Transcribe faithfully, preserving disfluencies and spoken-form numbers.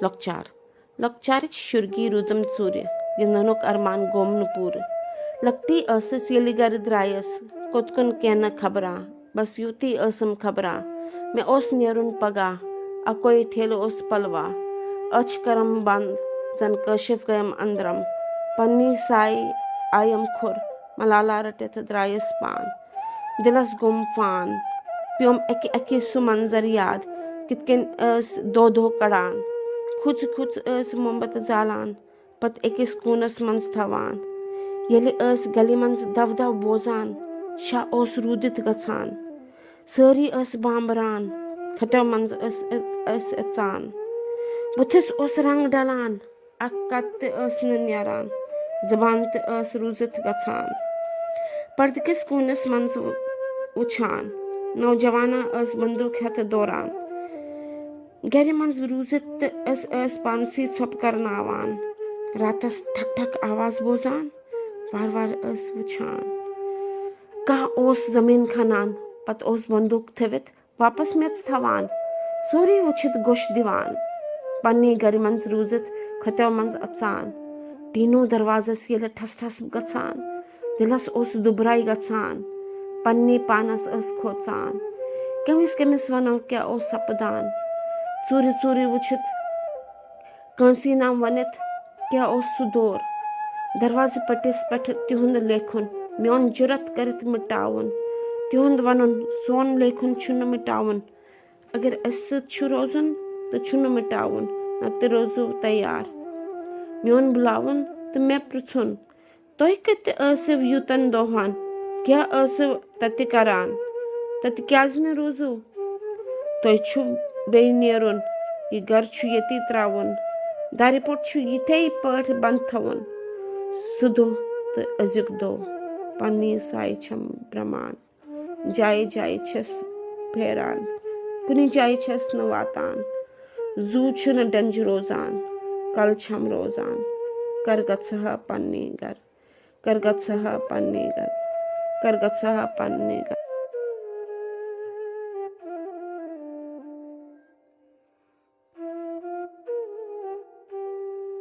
لۄکچار۔ لۄکچارٕچ شُرگی روٗدُم ژوٗرِ، گِنٛدنُک ارمان گوٚم نہٕ پوٗرٕ۔ لۄکٹی ٲسٕس ییٚلہِ گرِ درٛایَس، کوٚت کُن کینٛہہ نہٕ خبراں۔ بس یُتُے ٲسٕم خبراں، مےٚ اوس نیرُن پگاہ۔ اکوے ٹھیلہٕ اوس پلوا، أچھ کٔرٕم بنٛد، زن کٲشِف گٔیم أنٛدرم۔ پننی سایہِ آیم کھُر، ملالہ رٔٹِتھ درٛایَس پان۔ دِلس گوٚم فان، پیوٚم اکہِ اکہِ سُہ منظر یاد، کِتھ کٔنۍ ٲس دۄہ دۄہ کڑان۔ کھُژ کھُژ ٲس مومبت زالان، پتہٕ أکِس کوٗنس منٛز تھاوان۔ ییٚلہِ ٲس گلی منٛز دو دو بوزان، شاہ اوس روٗدِتھ گژھان۔ سٲری ٲس بامبران، کھتو منٛز ٲس، ٲس اژان۔ بُتھِس اوس رنگ ڈلان، اکھ کتھ تہِ ٲس نہٕ نیران، زبان تہِ ٲس روٗزِتھ گژھان۔ پردٕ کِس کوٗنس منٛز وُ-، وُچھان، نوجوانا ٲس بندوٗق ہٮ۪تھ دوران۔ گرِ منٛز روٗزِتھ تہِ ٲس، ٲس پانسٕے ژھۄپہٕ کرناوان۔ راتس ٹھک ٹھک آواز بوزان، وارٕ وارٕ ٲس وُچھان۔ کانٛہہ اوس زٔمیٖن کھنان، پتہٕ اوس بندوٗق تھٲوِتھ واپس میٚژ تھاوان۔ سورُے وُچھِتھ گوٚش دِوان۔ پننہِ گرِ منٛز روٗزِتھ کھۄتیو منٛز اژان۔ ٹیٖنو دروازس ییٚلہِ ٹھس ٹھس گژھان، دِلس اوس دُبراے گژھان۔ پننہِ پانس ٲس کھوژان، کٔمِس کٔمِس ونو کیٛاہ اوس سپدان۔ ژوٗرِ ژوٗرِ وُچھِتھ کٲنٛسی نام ؤنِتھ کیٛاہ اوس سُہ دور۔ دروازٕ پٔٹِس پٮ۪ٹھ تِہُنٛد لیکھُن، میون جُرت کٔرِتھ مِٹاوُن۔ تِہُنٛد وَنُن، سون لیکھُن چھُنہٕ مِٹاوُن۔ اگر اَسہِ سۭتۍ چھُ روزُن تہٕ چھُنہٕ مِٹاوُن، نَتہٕ روزو تیار۔ میون بُلاوُن تہٕ مےٚ پرٛژھُن، تُہۍ کَتہِ ٲسِو یوٗتَن دۄہَن؟ کیٛاہ ٲسِو تَتہِ کَران؟ تَتہِ کیٛازِ نہٕ روٗزِو؟ تۄہہِ چھُ بیٚیہِ نیرُن، یہِ گَرٕ چھُ ییٚتی ترٛاوُن۔ دَرِ پوٚٹ چھُ یِتھَے پٲٹھۍ بنٛد تھاوُن۔ سُہ دۄہ تہٕ أزیُک دۄہ، پنٛنی سایہِ چھَم برٛمان۔ جایہِ جایہِ چھَس پھیران، کُنہِ جایہِ چھَس نہٕ واتان۔ زُو چھُنہٕ ڈنٛجہِ روزان، کَلہٕ چھَم روزان۔ کَر گژھٕ ہا پنٛنی گَرٕ، کَر گژھٕ ہا پنٛنی گَرٕ، کَر گژھٕ ہا پنٛنی گَرٕ۔